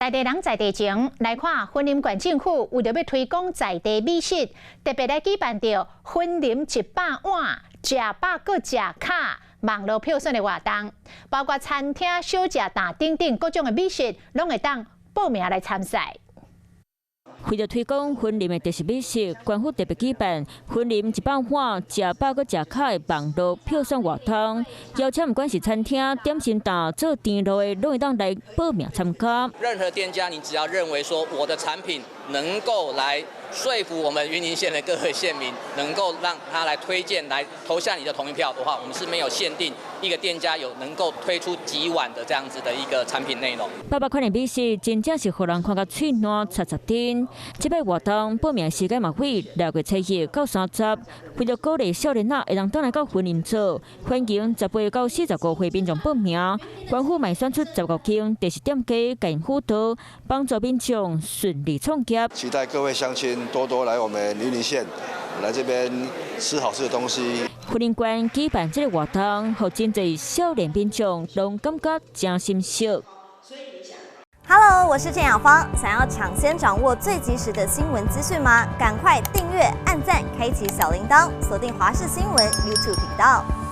在地人在地情，來看雲林縣政府為著欲推廣在地美食，特別來舉辦著雲林100碗食飽閣食卡網路票選的活動，包括餐廳、小食店等等各種的美食，攏會當報名來參賽。為著推廣雲林的特色美食，縣府特別舉辦雲林100碗食飽閣食卡的網路票選活動，邀請毋管是餐廳、點心店、做甜路的，攏會當來報名參加。任何店家，你只要認為說我的產品能夠來說服我們雲林縣的各位縣民，能夠讓他來推薦、來投下你的同意票的話，我們是沒有限定一個店家有能夠推出幾碗的這樣子的一個產品內容。百百款的美食，真正是予人看甲喙瀾擦擦甜。這擺活動報名時間嘛會6月初一到30，為著鼓勵少年仔會當轉來到雲林做，歡迎18到45歲民眾報名。縣府嘛選出15間特色店家共輔導，幫助民眾順利創業。期待各位鄉親多多來我們雲林縣，來這邊吃好吃的東西。雲林縣舉辦這個活動，予真濟少年民眾攏感覺誠心適。 Hello，我是鄭雅芳。想要搶先掌握最及時的新聞資訊嗎？趕快訂閱、按讚、開啟小鈴鐺，鎖定華視新聞 YouTube 頻道。